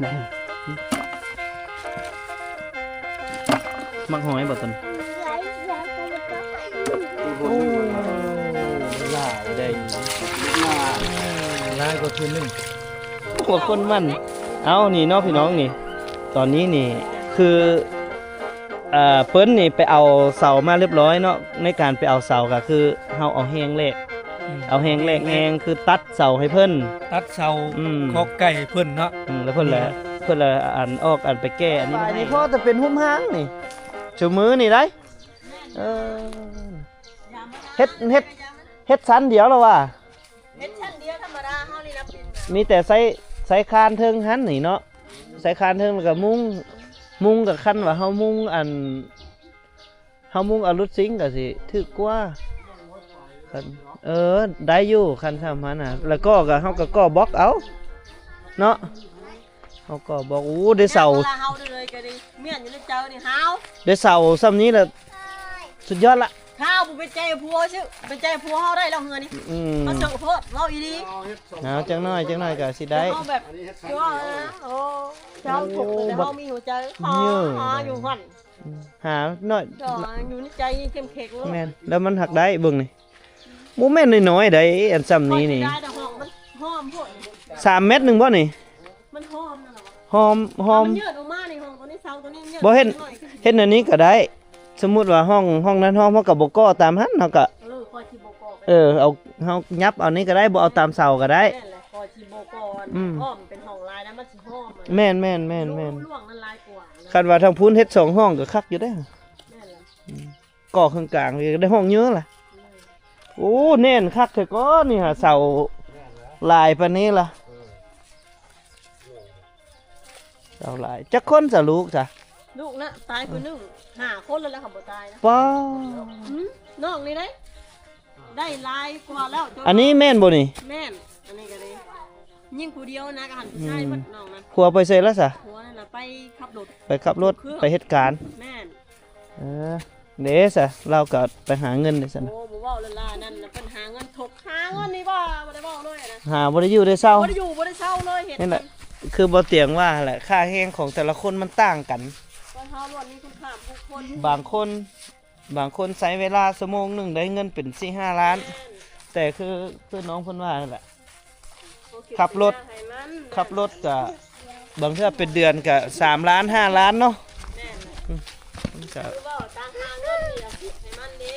ໝາກຫອຍບໍ່ຕົນ? ໂອ້ ຫຼາຍເດ້ ຫຼາຍກວ່າຄືນໜຶ່ງ ກວ່າຄົນມັນ. ເອົາ ນີ້ເນາະພີ່ນ້ອງນີ້ ຕອນນີ້ນີ້ຄື ເອີ ເປີ້ນນີ້ໄປເອົາເສົາມາລຽບລ້ອຍເນາະ. ໃນການໄປເອົາເສົາກໍຄືເຮົາເອົາແຮງແລກ ອືມ ເອົາແຮງແລກແຮງ ຄືຕັດເສົາໃຫ້ເພິ່ນ ຕັດເສົາ ອືມ ຂອກໄກ່ໃຫ້ເພິ່ນເນາະ ອືມ ແລ້ວເພິ່ນລະ ເພິ່ນລະອັນອອກອັນໄປແກ້ອັນນີ້ ນີ້ພໍແຕ່ເປັນຫຸມຮ່າງນີ້ ຊຸມື້ນີ້ໄດ໋ ເອີ ເຮັດ ເຮັດ ເຮັດຊັ້ນດຽວລະວ່າ ເຮັດຊັ້ນດຽວທຳມະດາເຮົານີ້ນະ ມີແຕ່ໃຊ້ ໃຊ້ຄານເທິງຫັ້ນນີ້ເນາະ ໃຊ້ຄານເທິງ ແລ້ວກໍມຸງ ມຸງກໍຄັນວ່າເຮົາມຸງອັນ ເຮົາມຸງເອົາຫຼຸດຊິງກໍຊິຖືກກວ່າ ເອີ ໄດ້ຢູ່ ຄັນຊ່ຳຫັ້ນນະ ແລ້ວກໍ ກໍເຮົາກໍກໍ່ບລັອກເອົາເນາະ ເຮົາກໍ່ບລັອກ. ໂອ້ ໄດ້ເສົາ ເຮົາເລີຍກໍໄດ້ ເມຍນຢູ່ໃນໃຈນີ້ ຫາວ ໄດ້ເສົາຊ່ຳນີ້ລະ ສຸດຍອດລະ ຂ້າວບໍ່ເປັນໃຈຜົວຊື່ ເປັນໃຈຜົວເຮົາໄດ້ແລ້ວເຮືອນີ້ ອືມ ເຮົາເຈົ້າໂພດ ເວົ້າອີ່ຫຼີ ເອົາ ຈັກໜ້ອຍ ຈັກໜ້ອຍກໍຊິໄດ້ ເຮົາແບບ ຄືວ່າ ໂອ້ ເຈົ້າ ໂອ້ ເຮົາມີຫົວໃຈ ຫາ ຫາຢູ່ຫັ້ນ ຫາໜ້ອຍ ຢູ່ໃນໃຈນີ້ເຂັ້ມແຂງໂລດ ແມ່ນ ແລ້ວມັນຫັກໄດ້ ເບິ່ງນີ້ ບໍ່ແມ່ນນ້ອຍໆໃດ໋ ອັນຊ່ຳນີ້ນີ້ ຂ້ອຍຊິໄດ້ແຕ່ຫ້ອງມັນຫອມໂພດ ສາມແມັດໜຶ່ງບໍ່ນີ້? ມັນຫອມນັ້ນລະ ຫອມ ຫອມ ມັນເຍີດອອກມານີ້ ຫ້ອງຕົວນີ້ ເສົາຕົວນີ້ເຍີດ ບໍ່ເຮັດ ໜ້ອຍ ເຮັດແນວນີ້ກໍໄດ້ ສົມມຸດວ່າຫ້ອງ ຫ້ອງນັ້ນຫອມ ເຮົາກໍບໍ່ກໍ່ຕາມຫັ້ນ ເຮົາກໍ ເອີ ຂ້ອຍຊິບໍ່ກໍ່ ເອີ ເອົາ ເຮົາຫຍັບເອົານີ້ກໍໄດ້ ບໍ່ເອົາຕາມເສົາກໍໄດ້ ແມ່ນແຫຼະ ຂ້ອຍຊິບໍ່ກໍ່ ອືມ ຫອມເປັນຫ້ອງລາຍນະ ມັນຊິຫອມ ແມ່ນໆໆໆ ຢູ່ໃນຫ້ອງນັ້ນຫຼາຍກວ່ານະ ຄັນວ່າທາງພຸ້ນເຮັດສອງຫ້ອງກໍຄັກຢູ່ເດ້ ແມ່ນແຫຼະ ອືມ ກໍ່ເຄິ່ງກາງ ໄດ້ຫ້ອງເຍີະລະ ອືມ ໂອ້ ແໜ້ນຄັກແທ້ກໍນີ້ຫາ ເສົາຫຼາຍປານນີ້ລະ ເສົາຫຼາຍ ຈັກຄົນສະລູກສະ? ລູກນະ ຕາຍຜູ້ໜຶ່ງ ຫ້າຄົນແລ້ວ ແລ້ວເຂົາບໍ່ຕາຍນະ ປ້າ ອືມ ນ້ອງນີ້ໄດ໋ ໄດ້ຫຼາຍກວ່າແລ້ວ ອັນນີ້ແມ່ນບໍ່ນີ້? ແມ່ນ ອັນນີ້ກໍໄດ້ ຍິງຜູ້ດຽວນະ ກໍຫັນຜູ້ຊາຍໝົດ ອືມ ນ້ອງນະ ຜົວໄປໃສລະສະ? ຜົວນັ້ນນະ ໄປຂັບລົດ ໄປຂັບລົດ ໄປເຮັດການ ແມ່ນ ເອີ ເດ້ສະ ລາວກໍໄປຫາເງິນເດ້ຊັ້ນ ໂອ້ ບໍ່ເວົ້າລະລາ ນັ້ນນະ ເພິ່ນຫາເງິນ ທົກຫາເງິນນີ້ວ່າ ບໍ່ໄດ້ເວົ້າເລີຍນະ ຫາບໍ່ໄດ້ຢູ່ໄດ້ເຊົາ ບໍ່ໄດ້ຢູ່ບໍ່ໄດ້ເຊົາເລີຍ ເຮັດ ນີ້ແຫຼະ ຄືບໍ່ຕຽງວ່າຫັ້ນແຫຼະ ຄ່າແຮງຂອງແຕ່ລະຄົນມັນຕ່າງກັນ ຄົນເຮົາລ້ວນມີຄຸນຄ່າທຸກຄົນ ບາງຄົນ ບາງຄົນໃຊ້ເວລາຊົ່ວໂມງໜຶ່ງໄດ້ເງິນເປັນສີ່ຫ້າລ້ານ ແມ່ນ ແຕ່ຄື ຄືນ້ອງເພິ່ນວ່າຫັ້ນແຫຼະ ຂັບລົດ ຂັບລົດກະບາງເທື່ອເປັນເດືອນກະສາມລ້ານຫ້າລ້ານເນາະ ແມ່ນ ອືມ ມັນກະ ຄືເວົ້າຕາມຫາເງິນນີ້ລະ ໃຫ້ມັນເດ້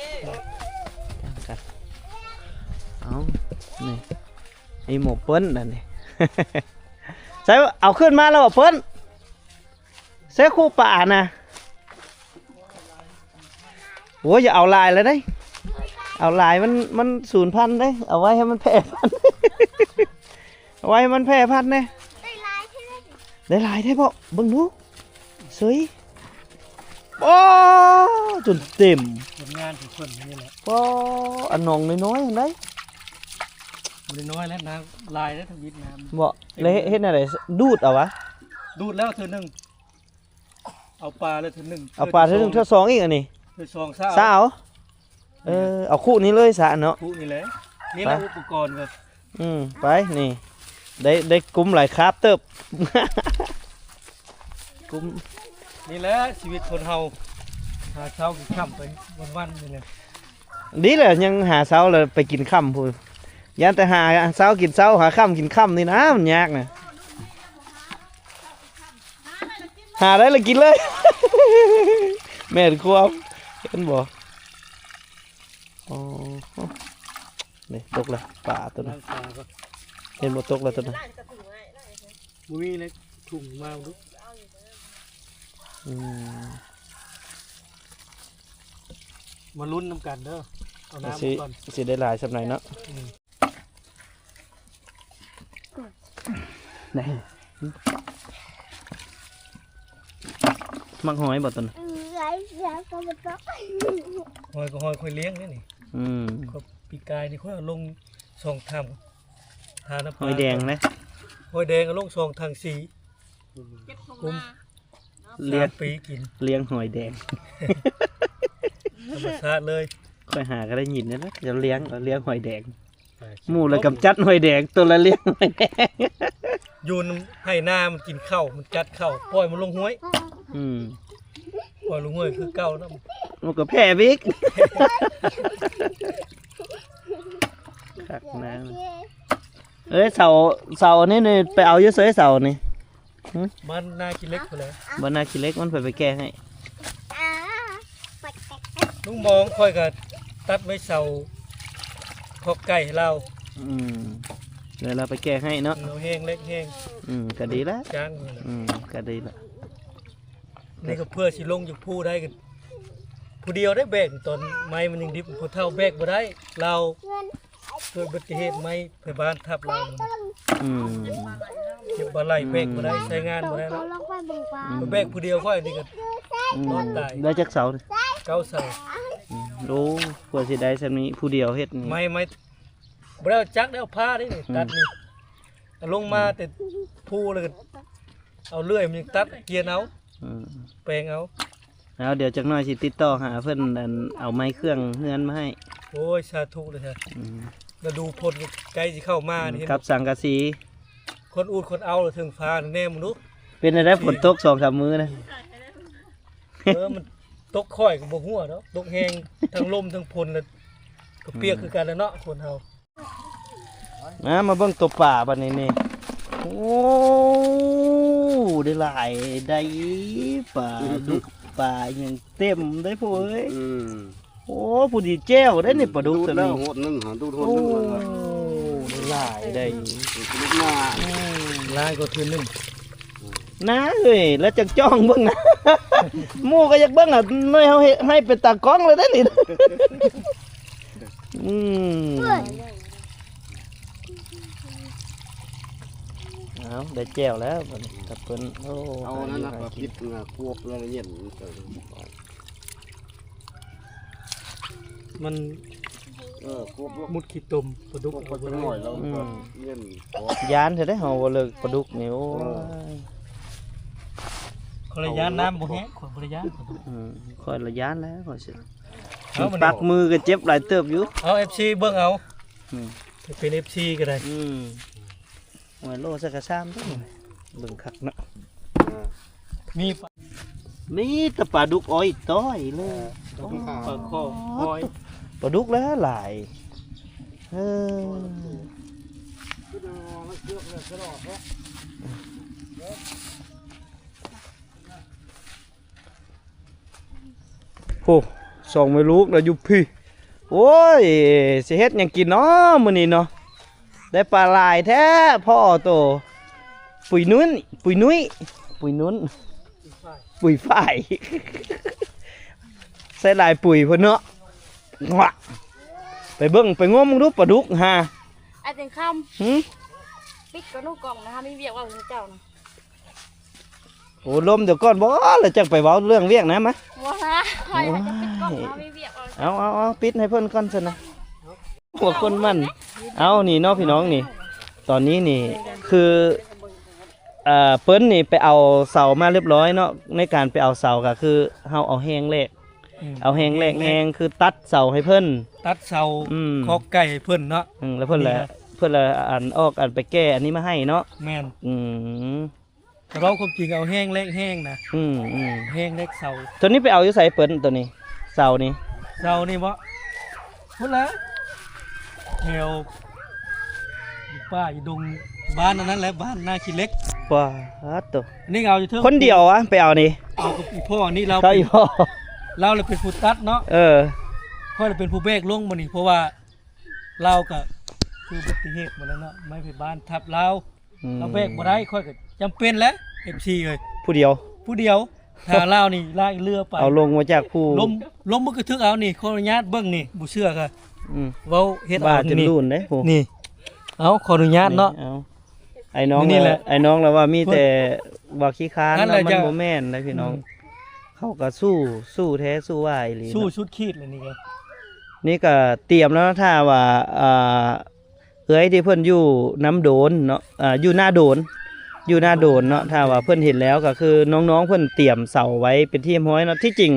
ເອົາ ນີ້ ໄອ້ໝູເປີ້ນອັນນີ້ ໃສ່ ເອົາຂຶ້ນມາແລ້ວບໍ່ເປີ້ນ? ໃສ່ຄູ່ປານະ ໂອ້ຍ ຢ່າເອົາຫຼາຍລະເດ້ ເອົາຫຼາຍມັນ ມັນສູນພັນເດ້ ເອົາໄວ້ໃຫ້ມັນແຜ່ພັນ ເອົາໄວ້ໃຫ້ມັນແຜ່ພັນແດ່ ໄດ້ຫຼາຍແທ້ເບາະ ເບິ່ງດູ ເສີຍ ໂອ້ ຈົນເຕັມ ຜົນງານຂອງເພິ່ນນີ້ແຫຼະ ໂອ້ ອັນໜອງນ້ອຍໆຫັ້ນໃດ ບໍ່ໄດ້ນ້ອຍແລ້ວ ນ້ຳຫຼາຍແລ້ວທຳອິດນ້ຳ ເບາະ ແລ້ວເຮັດ ເຮັດແນວໃດ ດູດເອົາຫວາ? ດູດແລ້ວເທື່ອໜຶ່ງ ເອົາປາແລ້ວເທື່ອໜຶ່ງ ເອົາປາເທື່ອໜຶ່ງ ເທື່ອສອງອີກອັນນີ້ ເທື່ອສອງຊະ ຊະເອົາ ເອີ ເອົາຄຸນີ້ເລີຍຊະເນາະ ຄຸນີ້ແຫຼະ ນີ້ແຫຼະ ໄປ ອຸປະກອນກໍ ອືມ ໄປ ນີ້ ໄດ້ ໄດ້ກຸ້ມຫຼາຍຄາບເຕີບ ກຸ້ມ ນີ້ແຫຼະຊີວິດຄົນເຮົາ ຫາເຊົ້າກິນຄ່ຳໄປວັນໆນີ້ແຫຼະ ດີແຫຼະ ຍັງຫາເຊົ້າແລ້ວໄປກິນຄ່ຳພຸ້ນ ຢ້ານແຕ່ຫາເຊົ້າກິນເຊົ້າ ຫາຄ່ຳກິນຄ່ຳນີ້ນະ ມັນຍາກນະ ຫາໄດ້ລະກິນເລີຍ ແມ່ນຄວາມ ເຫັນບໍ່? ອໍ ນີ້ຕົກລະ ປາຕົວນັ້ນ ເຫັນບໍ່? ຕົກລະຕົວນັ້ນ ບໍ່ມີເລີຍ ຖົງມາເບິ່ງດູ ອືມ ມາລຸ້ນນຳກັນເດີ ເອົານ້ຳກ່ອນ ຊິໄດ້ຫຼາຍສ່ຳໃດເນາະ ອືມ ນີ້ ໝາກຫອຍບໍ່ຕົວນັ້ນ? ຫອຍກໍຫອຍຂ້ອຍລ້ຽງເດ້ນີ້ ອືມ ຂ້ອຍ ປີກາຍນີ້ຂ້ອຍເອົາລົງສອງຖັງ ຫານ້ຳປາ ຫອຍແດງນະ ຫອຍແດງເອົາລົງສອງຖັງສີ່ ເກັບຖົງມາ ກຸ້ມ ລ້ຽງ ສາມປີກິນ ລ້ຽງຫອຍແດງ ທຳມະຊາດເລີຍ ຂ້ອຍຫາກໍໄດ້ຍິນນັ້ນແຫຼະ ເຂົາລ້ຽງ ລ້ຽງຫອຍແດງ ໝູ່ລະກຳຈັດຫອຍແດງ ໂຕລະລ້ຽງຫອຍແດງ ຢູ່ນຳໄຮ່ນາ ມັນກິນເຂົ້າ ມັນກັດເຂົ້າ ປ່ອຍມັນລົງຫ້ວຍ. ອືມ ປ່ອຍລົງຫ້ວຍຄືເກົ່ານຳ. ມັນກໍແຜ່ອີກ. ຄັກນາ. ເອີຍ ເສົາ ເສົານີ້ນີ້ ໄປເອົາຢູ່ໃສເສົານີ້? ຫຶ? ບ້ານນາຂີ້ເຫຼັກພຸ້ນແຫຼະ. ບ້ານນາຂີ້ເຫຼັກ ມັນໄປ ໄປແກ້ໃຫ້. ລຸງມອງ ຂ້ອຍກໍຕັດໄມ້ເສົາຄອກໄກ່ໃຫ້ລາວ. ອືມ ແລ້ວລາວໄປແກ້ໃຫ້ເນາະ. ເອົາແຮງເຫຼັກແຮງ. ອືມ ກໍດີລະ. ຈ້າງນີ້ແຫຼະ. ອືມ ກໍດີລະ. ນີ້ກໍເພື່ອຊິລົງຢູ່ພູໄດ້ ກໍຜູ້ດຽວໄດ້ແບກ ຕອນໄມ້ມັນຍັງດິບ ຜູ້ເຖົ້າແບກບໍ່ໄດ້ ລາວເກີດອຸບັດຕິເຫດໄມ້ໄຟຟ້າທັບລາວ. ອືມ ເຈັບບ່າໄຫຼ່ ແບກບໍ່ໄດ້ ອືມ ໃຊ້ງານບໍ່ໄດ້ລະ. ອືມ ແບກຜູ້ດຽວຂ້ອຍນີ້ກໍ ອືມ ນອນຕາຍ. ໄດ້ຈັກເສົາ? ເກົ້າເສົາ. ອືມ ໂອ້ ກວ່າຊິໄດ້ສ່ຳນີ້ ຜູ້ດຽວເຮັດນີ້ ໄມ້ ໄມ້ ບໍ່ໄດ້ເອົາຈັກ ໄດ້ເອົາພ້າເດ້ນີ້ ອືມ ຕັດນີ້. ເອົາລົງມາແຕ່ພູ ແລ້ວກໍເອົາເລື່ອຍມັນຍັງຕັດກຽນເອົາ. ອືມ ແປງເອົາ. ແລ້ວດຽວຈັກໜ້ອຍຊິຕິດຕໍ່ຫາເພິ່ນ ອັນ ເອົາໄມ້ເຄື່ອງເຮືອນມາໃຫ້. ໂອ້ຍ ສາທຸເລີຍ. ອືມ ລະດູຝົນໃກ້ຊິເຂົ້າມານີ້ ອືມ ກັບສັງກະສີ. ຄົນອູດຄົນເອົາເຖິງຟ້າແນມເບິ່ງດູ. ເປັນຈັ່ງໃດ ຝົນຕົກສອງສາມມື້ນະ? ເອີ ມັນຕົກຂ້ອຍກໍບໍ່ຮູ້ດອກ ຕົກແຮງ ທັງລົມທັງຝົນ ແລ້ວກໍປຽກ ອືມ ຄືກັນແຫຼະເນາະ ຄົນເຮົາ. ມາ ມາເບິ່ງຕົວປາບັດນີ້ນີ້. ໂອ້ ໄດ້ຫຼາຍໄດ໋ ປາດຸກ ປາຫຍັງເຕັມໄດ໋ພວກເອີຍ. ອືມ ໂອ້ ຜູ້ດີແຈ່ວໄດ໋ນີ້ ປາດຸກຕົວນີ້ ໂດດແລ້ວ ໂຫດໜຶ່ງຫາ ໂດດໂຫດໜຶ່ງ. ໂອ້ ໄດ້ຫຼາຍໄດ໋ ອືມ ຫຼາຍກວ່າຄືໜຶ່ງ. ນາເອີຍ ແລ້ວຈັ່ງຈ້ອງເບິ່ງນະ ໝູ່ກໍຢາກເບິ່ງ ອະ ໜ້ອຍເຮົາເຮັດໃຫ້ເປັນຕາກ້ອງເລີຍເດ້ນີ້. ອືມ ເອົາ ໄດ້ແຈ່ວແລ້ວບັດນີ້ກັບເພິ່ນ. ໂອ້ ເອົານັ້ນນະ ມາກິນ ມາຄວບແລ້ວເຢັນ ມັນ ເອີ ຄວບ ມຸດຂີ້ຕົມປາດຸກ ຄວບ ເອົາບໍ່ໄດ້ ຈັກໜ້ອຍແລ້ວ ອືມ ກໍເຢັນ. ຢ້ານແທ້ເດ້ ເຮົາບໍ່ເລີກປາດຸກນີ້ ໂອ້ຍ. ເອີ ຂ້ອຍລະຢ້ານນ້ຳບໍ່ແຮງ ຂ້ອຍບໍ່ໄດ້ຢ້ານປາດຸກ. ອືມ ຂ້ອຍລະຢ້ານແລ້ວ ຂ້ອຍຊິ ເອົາ ມັນປັກມືກໍເຈັບຫຼາຍເຕີບຢູ່. ເອົາ ເອັຟຊີ ເບິ່ງເອົາ. ອືມ ເປັນ ເອັຟຊີ ກໍໄດ້. ອືມ ໂອ້ຍ ໂລໃສ່ກະຊາມເດ້ ເບິ່ງຄັກເນາະ. ເອີ ມີປາ ມີແຕ່ປາດຸກອ້ອຍຕ້ອຍເລີຍ. ເອີ ປາຄໍ້ ອ້ອຍ ປາດຸກຫຼາຍໆ. ເອີ ໂອ້ ສອງແມ່ລູກນະຢູ່ພີ້. ໂອ້ຍ ຊິເຮັດຫຍັງກິນເນາະມື້ນີ້ເນາະ? ໄດ້ປາຫຼາຍແທ້ ພໍ່ໂຕ ປຸຍນຸ້ນ ປຸຍນຸ້ຍ ປຸຍນຸ້ນ ປຸຍຝ້າຍ ໃສ່ຫຼາຍປຸຍພຸ້ນເນາະ. ໄປເບິ່ງ ໄປງົມເບິ່ງດູປາດຸກຫາ. ອ້າຍແຕງຄຳ ຫຶ? ປິດກ່ອນລູກ ກ້ອງນະ ມີວຽກເວົ້ານຳເຈົ້ານະ. ໂອ້ ລົມດຽວກ່ອນບໍ ແລ້ວຈັ່ງໄປເວົ້າເລື່ອງວຽກນະ ມາ. ບໍ່ລະ ຂ້ອຍຫາຈະປິດກ້ອງ ໂອ້ຍ ເຮົາມີວຽກເວົ້າ. ເອົາ ເອົາ ເອົາ ປິດໃຫ້ເພິ່ນກ່ອນຊັ້ນນະ ຫົວຄົນມັນ. ເອົາ ນີ້ເນາະພີ່ນ້ອງນີ້ ຕອນນີ້ນີ້ຄື ເອີ ເພິ່ນນີ້ໄປເອົາເສົາມາລຽບລ້ອຍເນາະ. ໃນການໄປເອົາເສົາກໍຄືເຮົາເອົາແຮງແລກ ອືມ ເອົາແຮງແລກແຮງ ແຮງແລກ ຄືຕັດເສົາໃຫ້ເພິ່ນ ຕັດເສົາ ອືມ ຄອກໄກ່ໃຫ້ເພິ່ນເນາະ. ອືມ ແລ້ວເພິ່ນລະ ນີ້ນະ ເພິ່ນລະ ອັນ ອອກ ອັນ ໄປແກ້ອັນນີ້ມາໃຫ້ເນາະ. ແມ່ນ ອືມ ແຕ່ເວົ້າຄວາມຈິງ ເອົາແຮງແລກແຮງນະ. ອືມໆ ແຮງແລກເສົາ. ໂຕນີ້ໄປເອົາຢູ່ໃສເພິ່ນ ໂຕນີ້ ເສົານີ້? ເສົານີ້ບໍ? ພຸ້ນລະ ແຖວປ່າຢູ່ດົງ ບ້ານອັນນັ້ນແຫຼະ ບ້ານນາຂີ້ເຫຼັກ. ປາດໂຕ ນີ້ເອົາຢູ່ເທິງ ຄົນດຽວຫວາ ໄປເອົານີ້? ເອົາກັບອີ່ພໍ່ນີ້ ລາວ ເອົາອີ່ພໍ່ ລາວລະເປັນຜູ້ຕັດເນາະ. ເອີ ຂ້ອຍລະເປັນຜູ້ແບກລົງມື້ນີ້ ເພາະວ່າ ລາວກະຄືອຸບັດຕິເຫດໝົດແລ້ວເນາະ ໄມ້ໄຟຟ້າທັບລາວ. ອືມ ລາວແບກບໍ່ໄດ້ ຂ້ອຍກະຈຳເປັນແຫຼະ ເອັຟຊີ ເອີຍ ຜູ້ດຽວ ຜູ້ດຽວ. ຖ້າລາວນີ້ລາກເຫຼືອໄປ ເອົາລົງມາຈາກພູ ລົມ ລົມມັນກະຖືກເອົານີ້ ຂໍອະນຸຍາດເບິ່ງນີ້ ບໍ່ເຊື່ອກະ ອືມ ເວົ້າເຮັດເອົາ ບາດຈົນລຸນເດ້ ນີ້. ເອົາ ຂໍອະນຸຍາດເນາະ ນີ້ ເອົາ ອ້າຍນ້ອງ ນີ້ແຫຼະ ອ້າຍນ້ອງລະວ່າມີແຕ່ວ່າຂີ້ຄ້ານ ມັນບໍ່ແມ່ນນະພີ່ນ້ອງ. ອືມ ເຂົາກະສູ້ ສູ້ແທ້ສູ້ວ່າອີ່ຫຼີ ສູ້ສຸດຂີດແລ້ວນີ້ກະ ນີ້ກະຕຽມແລ້ວເນາະ ຖ້າວ່າ ອ່າ ເອື້ອຍທີ່ເພິ່ນຢູ່ນຳໂດນເນາະ ອ່າ ຢູ່ໜ້າໂດນ ຢູ່ໜ້າໂດນເນາະ ຖ້າວ່າເພິ່ນເຫັນແລ້ວກະຄືນ້ອງໆເພິ່ນຕຽມເສົາໄວ້ເປັນທີ່ຮຽບຮ້ອຍເນາະ. ທີ່ຈິງ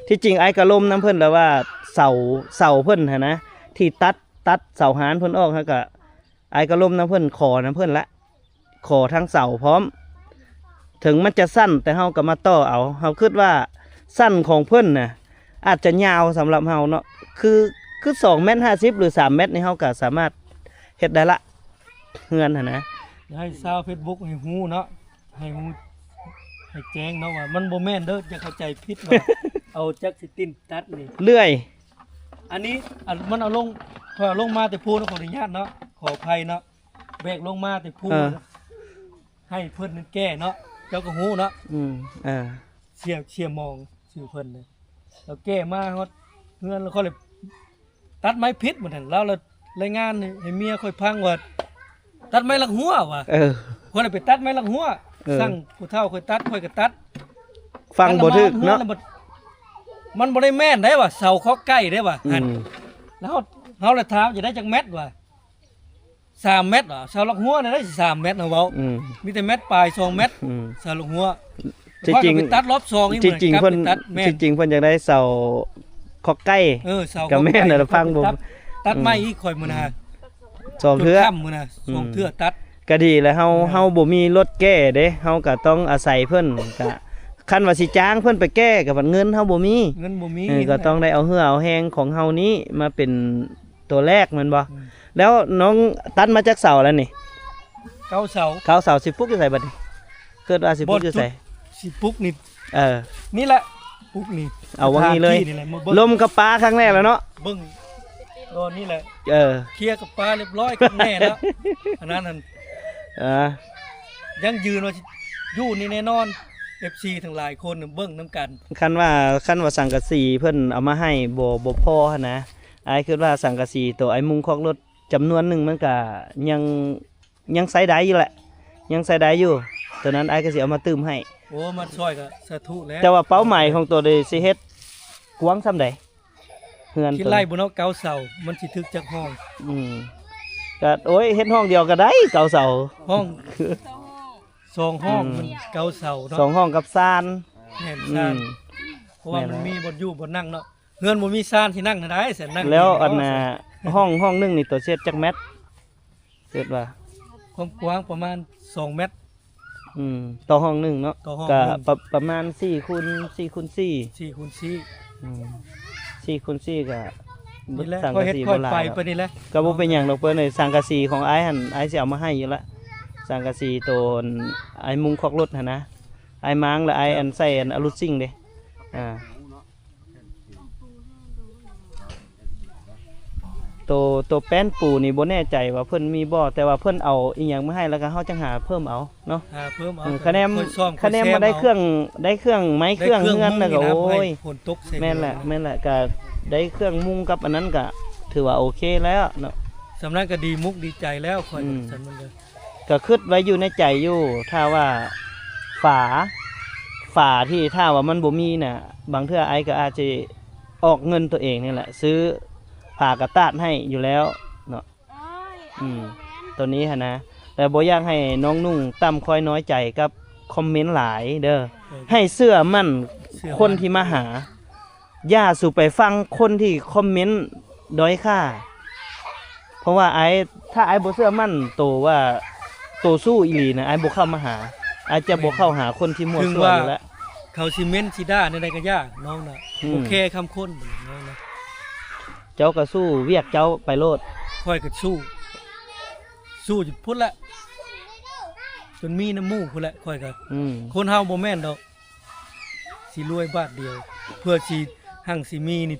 ທີ່ຈິງອ້າຍກະລົມນຳເພິ່ນລະວ່າເສົາ ເສົາເພິ່ນຫັ້ນນະ ທີ່ຕັດ ຕັດເສົາຮ້ານເພິ່ນອອກຫັ້ນກະ ອ້າຍກະລົມນຳເພິ່ນ ຂໍນຳເພິ່ນລະ ຂໍທາງເສົາພ້ອມ ເຖິງມັນຈະສັ້ນ ແຕ່ເຮົາກໍມາຕໍ່ເອົາ. ເຮົາຄິດວ່າສັ້ນຂອງເພິ່ນນະ ອາດຈະຍາວສຳລັບເຮົາເນາະ ຄື ຄືສອງແມັດຫ້າສິບ ຫຼື ສາມແມັດນີ້ ເຮົາກໍສາມາດເຮັດໄດ້ລະ ເຮືອນຫັ້ນນະ. ຢາກໃຫ້ຊາວເຟສບຸກໃຫ້ຮູ້ເນາະ ໃຫ້ຮູ້ ໃຫ້ແຈ້ງເນາະວ່າມັນບໍ່ແມ່ນເດີ ຢ່າເຂົ້າໃຈຜິດວ່າ ເອົາຈັກຊິຕິນຕັດນີ້ ເລື່ອຍ ອັນນີ້ ອັນ ມັນເອົາລົງ ຂ້ອຍເອົາລົງມາແຕ່ພູນ ຂໍອະນຸຍາດເນາະ ຂໍອະໄພເນາະ ແບກລົງມາແຕ່ພູ ເອີ ໃຫ້ເພິ່ນນັ້ນແກ້ເນາະ ເຈົ້າກໍຮູ້ເນາະ ອືມ ເອີ ເຊຍ ເຊຍມອງ ຊື່ເພິ່ນນະ ລາວແກ້ມາຮອດເຮືອນ ລາວກໍເລີຍຕັດໄມ້ຜິດ ມື້ນັ້ນລາວລະລາຍງານໃຫ້ເມຍຂ້ອຍຟັງວ່າ ຕັດໄມ້ລັກຮົ້ວວ່າ ເອີ ຂ້ອຍລະໄປຕັດໄມ້ລັກຮົ້ວ ເອີ ສັ່ງຜູ້ເຖົ້າຂ້ອຍຕັດ ຂ້ອຍກໍຕັດ ຟັງບໍ່ຖືກເນາະ ແລ້ວມັນ ມັນບໍ່ໄດ້ແມ່ນໄດ໋ວ່າ ເສົາຄອກໄກ່ໄດ໋ວ່າ ອືມ ຫັ້ນ ແລ້ວເຮົາ ເຮົາລະຖາມ ຈະໄດ້ຈັກແມັດວ່າ ສາມແມັດຫວາ ເສົາຫຼັກຫົວນະໄດ້ສາມແມັດ ເຮົາເວົ້າ ອືມ ມີແຕ່ແມັດປາຍ ສອງແມັດ ອືມ ເສົາຫຼັກຫົວ ທີ່ຈິງ ຂ້ອຍກໍໄປຕັດລອບສອງອີກ ທີ່ຈິງເພິ່ນ ທີ່ຈິງເພິ່ນຢາກໄດ້ເສົາຄອກໄກ່ ເອີ ເສົາ ກໍແມ່ນ ຄອກໄກ່ ລະຟັງບໍ່ ຕັດ ຕັດ ອືມ ໃໝ່ອີກ ຂ້ອຍມື້ນະ ອືມ ສອງເທື່ອ ມື້ນະ ອືມ ສອງເທື່ອຕັດ ກໍດີແລ້ວ ເຮົາ ເອີ ເຮົາບໍ່ມີລົດແກ້ເດ້ ເຮົາກໍຕ້ອງອາໄສເພິ່ນ ກໍຄັນວ່າຊິຈ້າງເພິ່ນໄປແກ້ ກໍບັດເງິນເຮົາບໍ່ມີ ເງິນບໍ່ມີ ເອີ ກໍຕ້ອງໄດ້ເອົາເຫື່ອເອົາແຮງຂອງເຮົານີ້ມາເປັນ ຕົວແລກແມ່ນບໍ່? ອືມ ແລ້ວນ້ອງຕັດມາຈັກເສົາແລ້ວນີ້? ເກົ້າເສົາ ເກົ້າເສົາ ຊິປຸກຢູ່ໃສບັດນີ້? ຄິດວ່າຊິປຸກຢູ່ໃສ? ບໍ່ ຈຸດຊິປຸກນີ້ ເອີ ນີ້ແຫຼະ ປຸກນີ້ ເອົາຫວ່າງນີ້ເລີຍ ສະຖານທີ່ນີ້ແຫຼະ ມາເບິ່ງ ລົມກັບປາຄັ້ງແລກແລ້ວເນາະ ເບິ່ງດອນນີ້ແຫຼະ ເອີ ເຄຍກັບປາລຽບຮ້ອຍກັບແມ່ແລ້ວ ອັນນັ້ນຫັ້ນ ເອີ ຢັ້ງຢືນວ່າຊິຢູ່ນີ້ແນ່ນອນ ເອັຟຊີ ທັງຫຼາຍຄົນເບິ່ງນຳກັນ ຄັນວ່າ ຄັນວ່າສັງກະສີເພິ່ນເອົາມາໃຫ້ບໍ່ ບໍ່ພໍຫັ້ນນະ ອ້າຍຄິດວ່າສັງກະສີໂຕອ້າຍມຸງຄອກລົດຈຳນວນໜຶ່ງ ມັນກະຍັງ ຍັງໃຊ້ໄດ້ຢູ່ແຫຼະ ຍັງໃຊ້ໄດ້ຢູ່ ໂຕນັ້ນອ້າຍກໍຊິເອົາມາຕື່ມໃຫ້ ໂອ້ ມາຊ່ອຍກໍສາທຸແລ້ວ ແຕ່ວ່າເປົ້າໝາຍຂອງໂຕນີ້ຊິເຮັດກວ້າງສ່ຳໃດ ເຮືອນ ຄິດໄລ່ບໍ່ເນາະ ເກົ້າເສົາ ມັນຊິຖືກຈັກຫ້ອງ? ອືມ ກໍ ໂອ້ຍ ເຮັດຫ້ອງດຽວກໍໄດ້ ເກົ້າເສົາ ຫ້ອງ ສອງຫ້ອງ ອືມ ມັນເກົ້າເສົາເນາະ ສອງຫ້ອງກັບຊານ ແມ່ນ ອືມ ຊານ ເພາະວ່າມັນມີບ່ອນຢູ່ບ່ອນນັ່ງເນາະ ເຮືອນບໍ່ມີຊານຊິນັ່ງແນວໃດ ຊັ້ນນັ່ງ ແລ້ວອັນນ່າ ຫ້ອງ ຫ້ອງໜຶ່ງນີ້ໂຕຊິເຮັດຈັກແມັດ ຄິດວ່າ ຄວາມກວ້າງປະມານສອງແມັດ ອືມ ຕໍ່ຫ້ອງໜຶ່ງເນາະ ຕໍ່ຫ້ອງ ກະ ໜຶ່ງ ປະ ປະມານສີ່ຄູນສີ່ຄູນສີ່ ສີ່ຄູນສີ່ ອືມ ສີ່ຄູນສີ່ກະ ນີ້ແຫຼະ ສັງກະສີບໍ່ຫຼາຍ ຂ້ອຍເຮັດຂ້ອຍໄປ ເນາະ ໄປນີ້ແຫຼະ ກໍບໍ່ເປັນຫຍັງດອກ ເພິ່ນໃຫ້ສັງກະສີຂອງອ້າຍຫັ້ນ ອ້າຍຊິເອົາມາໃຫ້ຢູ່ລະ ສັງກະສີໂຕ ອືມ ອ້າຍມຸງຄອກລົດຫັ້ນນະ ອ້າຍມ້າງ ແລະ ອ້າຍ ເຈົ້າ ອັນໃສ່ອັນອາລຸດຊິງເດ້ ອ່າ ໂຕ ໂຕແປ້ນປູນີ້ບໍ່ແນ່ໃຈວ່າເພິ່ນມີບໍ່ ແຕ່ວ່າເພິ່ນເອົາອີ່ຫຍັງມາໃຫ້ ແລ້ວກໍເຮົາຈັ່ງຫາເພີ່ມເອົາເນາະ ຫາເພີ່ມເອົາ ເອີ ຄະແນນ ຄະແນນມາໄດ້ເຄື່ອງ ໄດ້ເຄື່ອງໄມ້ເຄື່ອງເຮືອນ ແລ້ວກໍ ໂອ້ຍ ແມ່ນແຫຼະ ແມ່ນແຫຼະ ກໍໄດ້ເຄື່ອງມຸງກັບອັນນັ້ນກໍຖືວ່າໂອເຄແລ້ວເນາະ ສ່ຳນັ້ນກໍດີມຸກດີໃຈແລ້ວ ຂ້ອຍ ອືມ ສ່ຳນັ້ນກໍ ກໍຄິດໄວ້ຢູ່ໃນໃຈຢູ່ ຖ້າວ່າຝາ ຝາທີ່ຖ້າວ່າມັນບໍ່ມີນະ ບາງເທື່ອອ້າຍກໍອາດຈະອອກເງິນໂຕເອງນີ້ແຫຼະ ຊື້ຜ້າກະຕາດໃຫ້ຢູ່ແລ້ວເນາະ ອືມ ໂຕນີ້ຫັ້ນນະ ແຕ່ບໍ່ຢາກໃຫ້ນ້ອງນຸ່ງຕ່ຳຂ້ອຍນ້ອຍໃຈກັບຄອມເມັນຫຼາຍເດີ ເອີ ໃຫ້ເຊື່ອໝັ້ນ ເຊື່ອໝັ້ນ ຄົນທີ່ມາຫາ ຢ່າສູ່ໄປຟັງຄົນທີ່ຄອມເມັນດ້ອຍຄ່າ ເພາະວ່າອ້າຍ ຖ້າອ້າຍບໍ່ເຊື່ອໝັ້ນໂຕວ່າໂຕສູ້ອີ່ຫຼີນະ ອ້າຍບໍ່ເຂົ້າມາຫາ ອ້າຍຈະບໍ່ເຂົ້າຫາຄົນທີ່ມົ້ວຊົ່ວຢູ່ແລ້ວ ເຖິງວ່າເຂົາຊິເມັ້ນຊິດ່າແນວໃດກໍຢ່າ ນ້ອງນະ ອືມ ບໍ່ແຄຄຳຄົນ ນ້ອງນະ ເຈົ້າກໍສູ້ວຽກເຈົ້າໄປໂລດ ຂ້ອຍກໍສູ້ ສູ້ຢູ່ພຸ້ນແຫຼະ ຈົນມີນຳໝູ່ພຸ້ນແຫຼະ ຂ້ອຍກໍ ອືມ ຄົນເຮົາບໍ່ແມ່ນດອກ ຊິລວຍບາດດຽວ ເພື່ອຊິຮັ່ງຊິມີນີ້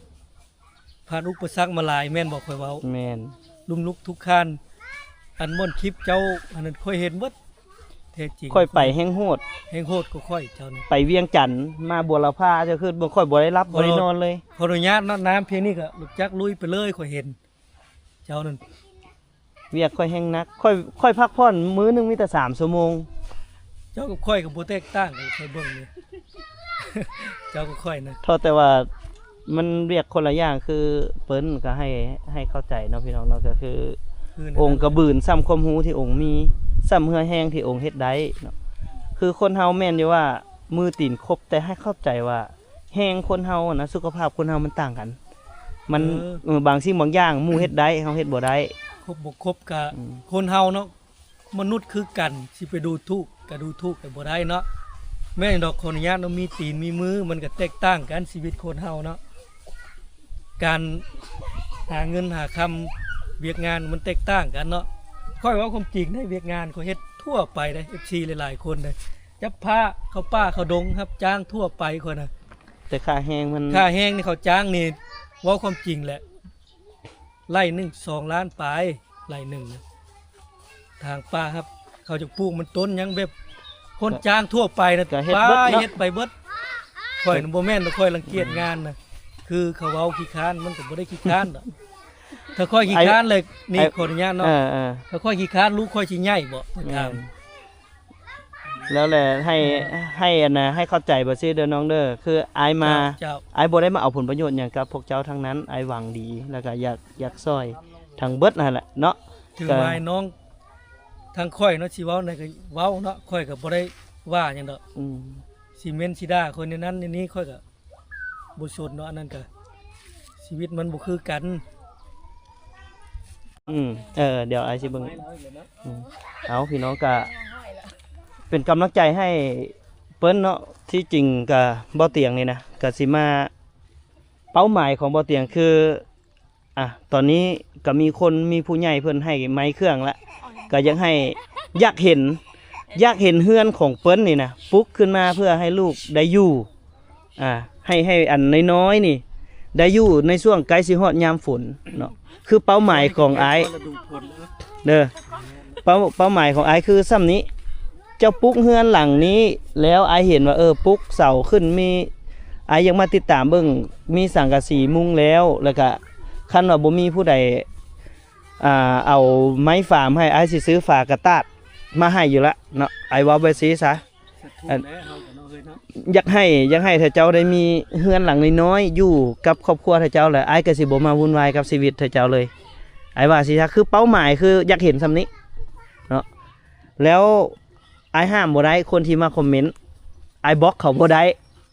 ຜ່ານອຸປະສັກມາຫຼາຍແມ່ນບໍ່ ຂ້ອຍເວົ້າ ແມ່ນ ລຸ່ມລຸກທຸກຄານ ອັນບ່ອນຄລິບເຈົ້າ ອັນນັ້ນຂ້ອຍເຫັນເບິດ ແທ້ຈິງ ຂ້ອຍໄປແຮງໂຫດ ແຮງໂຫດກວ່າຂ້ອຍ ເຈົ້ານີ້ ໄປວຽງຈັນ ມາບົວລະພາ ເຈົ້າຄືບໍ່ ຂ້ອຍບໍ່ໄດ້ຫຼັບບໍ່ໄດ້ນອນເລີຍ ຂໍອະນຸຍາດເນາະ ນ້ຳພຽງນີ້ກໍຮູ້ຈັກລຸຍໄປເລີຍ ຂ້ອຍເຫັນ ເຈົ້ານັ້ນ ວຽກຂ້ອຍແຮງໜັກ ຂ້ອຍ ຂ້ອຍພັກຜ່ອນມື້ໜຶ່ງມີແຕ່ສາມຊົ່ວໂມງ ເຈົ້າກັບຂ້ອຍກໍບໍ່ແຕກຕ່າງກັນ ຂ້ອຍເບິ່ງນີ້ ເຈົ້າກັບຂ້ອຍນະ ເທົ່າແຕ່ວ່າມັນວຽກຄົນລະຢ່າງ ຄືເພິ່ນກໍໃຫ້ ໃຫ້ເຂົ້າໃຈເນາະ ພີ່ນ້ອງເນາະ ກໍຄື ຄືນັ້ນ ອົງກະບືນສ່ຳຄວາມຮູ້ທີ່ອົງມີ ສ່ຳເຫື່ອແຮງທີ່ອົງເຮັດໄດ້ເນາະ ຄືຄົນເຮົາແມ່ນຢູ່ວ່າມືຕີນຄົບ ແຕ່ໃຫ້ເຂົ້າໃຈວ່າ ແຮງຄົນເຮົານະ ສຸຂະພາບຄົນເຮົາມັນຕ່າງກັນ ມັນ ເອີ ເອີ ບາງສິ່ງບາງຢ່າງໝູ່ເຮັດໄດ້ ເຮົາເຮັດບໍ່ໄດ້ ຄົບບໍ່ຄົບກະ ອືມ ຄົນເຮົາເນາະ ມະນຸດຄືກັນ ຊິໄປດູຖູກກະດູຖູກກະບໍ່ໄດ້ເນາະ. ແມ່ນດອກ ຂໍອະນຸຍາດເນາະ ມີຕີນມີມື ມັນກະແຕກຕ່າງກັນ ຊີວິດຄົນເຮົາເນາະ. ການຫາເງິນຫາຄຳ ວຽກງານມັນແຕກຕ່າງກັນເນາະ. ຂ້ອຍເວົ້າຄວາມຈິງເດ້ ວຽກງານຂ້ອຍເຮັດທົ່ວໄປເດ້ ເອັຟຊີ ຫຼາຍໆຄົນເດ້ ຈັບພ້າເຂົ້າປ່າເຂົ້າດົງ ຮັບຈ້າງທົ່ວໄປຂ້ອຍນະ. ແຕ່ຄ່າແຮງມັນ ຄ່າແຮງນີ້ເຂົາຈ້າງນີ້ ເວົ້າຄວາມຈິງແຫຼະ ໄລ່ໜຶ່ງສອງລ້ານປາຍ ໄລ່ໜຶ່ງນະ ທາງປ່າ ເຂົາຈະປູກມັນຕົ້ນຫຍັງ ແບບຄົນຈ້າງທົ່ວໄປນະ ກະເຮັດເບິດເນາະ ເຮັດໄປເບິດ. ຂ້ອຍນະບໍ່ແມ່ນວ່າຂ້ອຍລັງກຽດງານນະ ຄືເຂົາເວົ້າຂີ້ຄ້ານ ມັນກະບໍ່ໄດ້ຂີ້ຄ້ານດອກ. ຖ້າຂ້ອຍຂີ້ຄ້ານເລີຍນີ້ ຂໍອະນຸຍາດເນາະ ເອີໆ ຖ້າຂ້ອຍຂີ້ຄ້ານ ລູກຂ້ອຍຊິໃຫຍ່ບໍ່? ຂ້ອຍຖາມ. ແມ່ນ ແລ້ວແຫຼະ ໃຫ້ ໃຫ້ອັນນະ ໃຫ້ເຂົ້າໃຈບໍ່ຊີ້ເດີນ້ອງເດີ ຄືອ້າຍມາ ເຈົ້າ ເຈົ້າ ອ້າຍບໍ່ໄດ້ມາເອົາຜົນປະໂຫຍດຫຍັງກັບພວກເຈົ້າທັງນັ້ນ ອ້າຍຫວັງດີ ແລ້ວກະຢາກ ຢາກຊ່ອຍທັງເບິດຫັ້ນແຫຼະເນາະ. ຖືວ່ານ້ອງ ທາງຂ້ອຍເນາະ ຊິເວົ້າໃດກະເວົ້າເນາະ ຂ້ອຍກະບໍ່ໄດ້ວ່າຫຍັງດອກ. ອືມ ຊິເມັ້ນຊິດ່າຂ້ອຍແນວນັ້ນແນວນີ້ ຂ້ອຍກະ ບໍ່ສົນເນາະ ອັນນັ້ນກະຊີວິດມັນບໍ່ຄືກັນ. ອືມ ເອີ ດຽວອ້າຍຊິເບິ່ງ. ອືມ ເອົາ ພີ່ນ້ອງກະເປັນກຳລັງໃຈໃຫ້ເພິ່ນເນາະ. ທີ່ຈິງກະ ບໍ່ຕຽງນີ້ນະ ກະຊິມາ ເປົ້າໝາຍຂອງບໍ່ຕຽງຄື ອ່ະ ຕອນນີ້ກະມີຄົນ ມີຜູ້ໃຫຍ່ເພິ່ນໃຫ້ໄມ້ເຄື່ອງລະ ກະຢາກໃຫ້ ຢາກເຫັນ ຢາກເຫັນເຮືອນຂອງເພິ່ນນີ້ນະ ປຸກຂຶ້ນມາເພື່ອໃຫ້ລູກໄດ້ຢູ່ ອ່າ ໃຫ້ ໃຫ້ອັນນ້ອຍໆນີ້ໄດ້ຢູ່ໃນຊ່ວງໃກ້ຊິຮອດຍາມຝົນເນາະ. ຄືເປົ້າໝາຍຂອງອ້າຍ ເດີ ເປົ້າ ເປົ້າໝາຍຂອງອ້າຍຄືສ່ຳນີ້ ເຈົ້າປຸກເຮືອນຫຼັງນີ້ແລ້ວ ອ້າຍເຫັນວ່າ ເອີ ປຸກເສົາຂຶ້ນ ມີ ອ້າຍຍັງມາຕິດຕາມເບິ່ງ ມີສັງກະສີມຸງແລ້ວ ແລ້ວກະຄັນວ່າບໍ່ມີຜູ້ໃດ ອ່າ ເອົາໄມ້ຟາມໃຫ້ ອ້າຍຊິຊື້ຝາກະຕາດມາໃຫ້ຢູ່ລະເນາະ ອ້າຍເວົ້າແບບຊີ້ຊະ. ອັນ ຢາກໃຫ້ ຢາກໃຫ້ເຂົາເຈົ້າໄດ້ມີເຮືອນຫຼັງນ້ອຍໆ ຢູ່ກັບຄອບຄົວເຂົາເຈົ້າ ແລ້ວອ້າຍກະຊິບໍ່ມາວຸ່ນວາຍກັບຊີວິດເຂົາເຈົ້າເລີຍ ອ້າຍວ່າຊີ້ຊະ. ຄືເປົ້າໝາຍຄືຢາກເຫັນສ່ຳນີ້ເນາະ ແລ້ວອ້າຍຫ້າມບໍ່ໄດ້ ຄົນທີ່ມາຄອມເມັນ ອ້າຍບລັອກເຂົາບໍ່ໄດ້.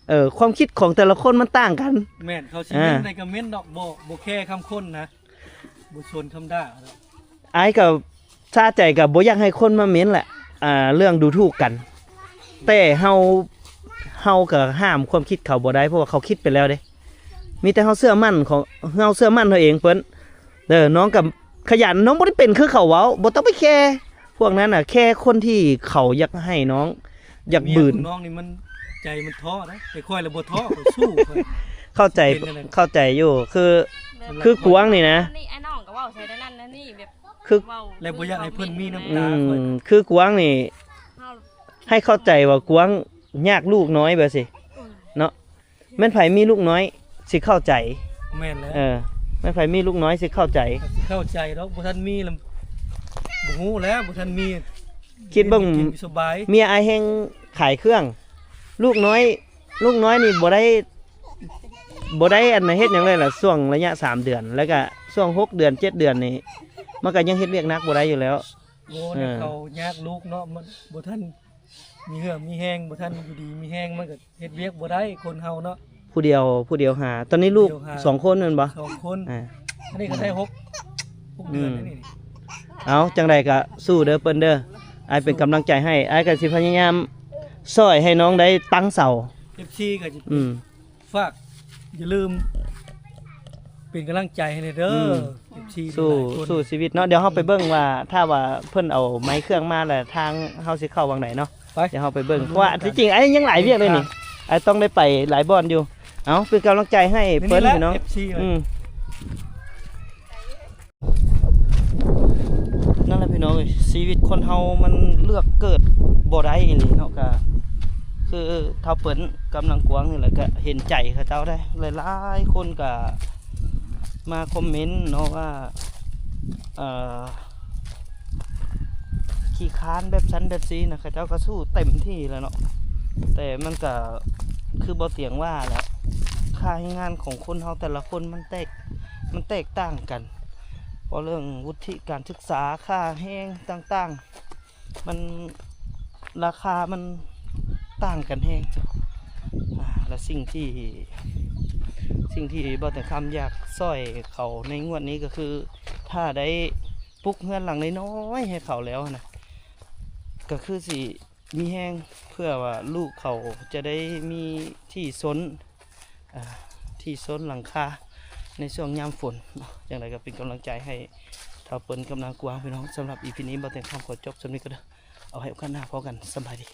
ເອີ ຄວາມຄິດຂອງແຕ່ລະຄົນມັນຕ່າງກັນ. ແມ່ນ ເຂົາຊິເມັນໃດກະເມັນດອກ ບໍ່ ບໍ່ແຄຄຳຄົນນະ ບໍ່ສົນຄຳດ່າ. ອ້າຍກະ ສະໃຈກະບໍ່ຢາກໃຫ້ຄົນມາເມັນແຫຼະ ອ່າ ເລື່ອງດູຖູກກັນ ແຕ່ເຮົາ ເຮົາກະຫ້າມຄວາມຄິດເຂົາບໍ່ໄດ້ ເພາະວ່າເຂົາຄິດໄປແລ້ວເດ້. ມີແຕ່ເຮົາເຊື່ອໝັ້ນຂອງ ເຮົາເຊື່ອໝັ້ນເຮົາເອງເພິ່ນ ເດີ. ນ້ອງກະຂະຫຍັນ ນ້ອງບໍ່ໄດ້ເປັນຄືເຂົາເວົ້າ ບໍ່ຕ້ອງໄປແຄພວກນັ້ນນະ ແຄຄົນທີ່ເຂົາຢາກໃຫ້ນ້ອງ ຢາກບືນ. ເມຍຂອງນ້ອງນີ້ມັນໃຈມັນທໍ້ນະ ແຕ່ຂ້ອຍລະບໍ່ທໍ້ ຂ້ອຍສູ້ ຂ້ອຍ ເຂົ້າໃຈ ເຂົ້າໃຈຢູ່ ຄື ຄືກວາງນີ້ນະ ນີ້ອ້າຍນ້ອງກະເວົ້າໃສ່ນັ້ນນັ້ນນີ້ ແບບ ຄື ເວົ້າ ແລະບໍ່ຢາກໃຫ້ເພິ່ນມີນ້ຳຕາ ອືມ ຂ້ອຍ ຄືກວາງນີ້ ເຮົາ ໃຫ້ເຂົ້າໃຈວ່າກວາງຍາກລູກນ້ອຍແບບຊີ້ ອືມ ເນາະ. ແມ່ນໃຜມີລູກນ້ອຍຊິເຂົ້າໃຈ. ແມ່ນແລ້ວ ເອີ ແມ່ນໃຜມີລູກນ້ອຍຊິເຂົ້າໃຈ ຊິເຂົ້າໃຈດອກ. ບໍ່ທັນມີລະ ບໍ່ຮູ້ແລ້ວ ບໍ່ທັນມີ ຄິດເບິ່ງ ກິນສະບາຍ ເມຍອ້າຍແຮ່ງຂາຍເຄື່ອງ ລູກນ້ອຍ ລູກນ້ອຍນີ້ບໍ່ໄດ້ ບໍ່ໄດ້ອັນເຮັດຫຍັງເລີຍລະ ຊ່ວງໄລຍະສາມເດືອນ ແລ້ວກະຊ່ວງຫົກເດືອນ ເຈັດເດືອນນີ້ ມັນກະຍັງເຮັດວຽກໜັກບໍ່ໄດ້ຢູ່ແລ້ວ. ໂອ້ ເອີ ແຕ່ເຂົາຍາກລູກເນາະ ມັນບໍ່ທັນມີເຫື່ອມີແຮງ ບໍ່ທັນຢູ່ດີມີແຮງ ມັນກະເຮັດວຽກບໍ່ໄດ້ ຄົນເຮົາເນາະ. ຜູ້ດຽວ ຜູ້ດຽວຫາ ຕອນນີ້ລູກ ຜູ້ດຽວຫາ ສອງຄົນແມ່ນບໍ່? ສອງຄົນ ອ່າ ອັນນີ້ກະໄດ້ຫົກ ຫົກເດືອນ ອືມ ແລ້ວນີ້. ເອົາ ຈັ່ງໃດກະສູ້ເດີເພິ່ນເດີ ອ້າຍເປັນກຳລັງໃຈໃຫ້ ອ້າຍກະຊິພະຍາຍາມຊ່ອຍໃຫ້ນ້ອງໄດ້ຕັ້ງເສົາ. ເອັຟຊີກະ ອືມ ຝາກ ຢ່າລືມເປັນກຳລັງໃຈໃຫ້ແດ່ເດີ ອືມ ເອັຟຊີ ສູ້ ຫຼາຍໆຄົນ ສູ້ຊີວິດເນາະ. ດຽວເຮົາໄປເບິ່ງວ່າ ຖ້າວ່າເພິ່ນເອົາໄມ້ເຄື່ອງມາແລ້ວ ທາງເຮົາຊິເຂົ້າຫວ່າງໃດເນາະ ໄປ ດຽວເຮົາໄປເບິ່ງ ເພາະວ່າທີ່ຈິງອ້າຍຍັງຫຼາຍວຽກເລີຍນີ້ ອ້າຍຕ້ອງໄດ້ໄປຫຼາຍບ່ອນຢູ່. ເອົາ ເປັນກຳລັງໃຈໃຫ້ເພິ່ນພີ່ນ້ອງ ເອັຟຊີ ອືມ. ນັ້ນແຫຼະພີ່ນ້ອງເອີຍ ຊີວິດຄົນເຮົາມັນເລືອກເກີດບໍ່ໄດ້ອີ່ຫຼີເນາະ. ກະຄືທ້າວເປີ້ນກຳລັງກວາງນີ້ແຫຼະ ກະເຫັນໃຈເຂົາເຈົ້າໄດ໋. ຫຼາຍໆຄົນກະມາຄອມເມັນເນາະວ່າ ເອີ ຂີ້ຄ້ານແບບຊັ້ນແບບຊີ້ນະ ເຂົາເຈົ້າກະສູ້ເຕັມທີ່ແລ້ວເນາະ. ແຕ່ມັນກະຄືບໍ່ຕຽງວ່າແຫຼະ ຄ່າແຮງງານຂອງຄົນເຮົາແຕ່ລະຄົນມັນແຕກ ມັນແຕກຕ່າງກັນ. ເພາະເລື່ອງວຸດທິການສຶກສາ ຄ່າແຮງຕ່າງໆ ມັນ ລາຄາມັນຕ່າງກັນແຮງ. ອ່າ ແລະ ສິ່ງທີ່ ສິ່ງທີ່ບ່າວແຕງຄຳຢາກຊ່ອຍເຂົາໃນງວດນີ້ກະຄື ຖ້າໄດ້ປຸກເຮືອນຫຼັງນ້ອຍໆໃຫ້ເຂົາແລ້ວຫັ້ນນະ ກໍຄືຊິມີແຮງ ເພື່ອວ່າລູກເຂົາຈະໄດ້ມີທີ່ຊົນ ອ່າ ທີ່ຊົນຫຼັງຄາໃນຊ່ວງຍາມຝົນເນາະ. ຈັ່ງໃດກໍເປັນກຳລັງໃຈໃຫ້ທ້າວເປີ້ນກັບນາງກວາງ ພີ່ນ້ອງ. ສຳລັບອີພີນີ້ ບ່າວແຕງຄຳຂໍຈົບສ່ຳນີ້ກ່ອນເດີ. ເອົາໄວ້ໂອກາດໜ້າພໍ້ກັນ. ສະບາຍດີ.